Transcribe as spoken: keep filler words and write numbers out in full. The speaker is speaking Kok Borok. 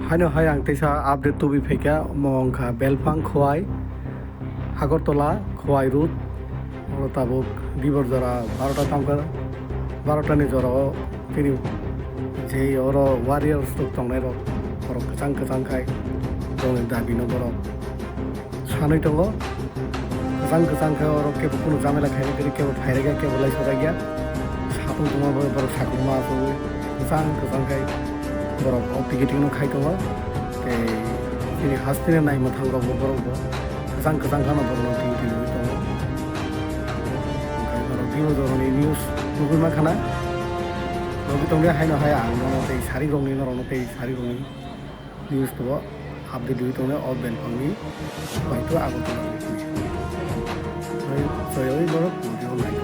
Haino hai ang teisa update tubui phaikha, omo wngkha Belphang Khowai, Agartala Khowai road. Oro tabuk dibor jora barota tangkha, barota ni jora o chini je oro warriors rok tongnai rok, borok kwchang kwchang khai borokni dabi no borok sanwi tongo. Kwchang kwchang khe oro kebo kunu jamela khaina kwrwi, kebo phairakya, kebo laisorakya. Satung tongma bai borok satung ma asugwi kwchang kwchang khai borok o picketing no khai tongo. Tei chini hasteni naimwthang rok bo borok bo kwchang kwchang kheno borok no twi twi tongo. Omo joroni news nugwi mankha na, nugwi tongdi haino hai ang nono tei sarik rokni, norokno tei sarik rokni news to update rwi tongnai o Belphangni bai to Agartala ni. Bai, joyoi borok video nai.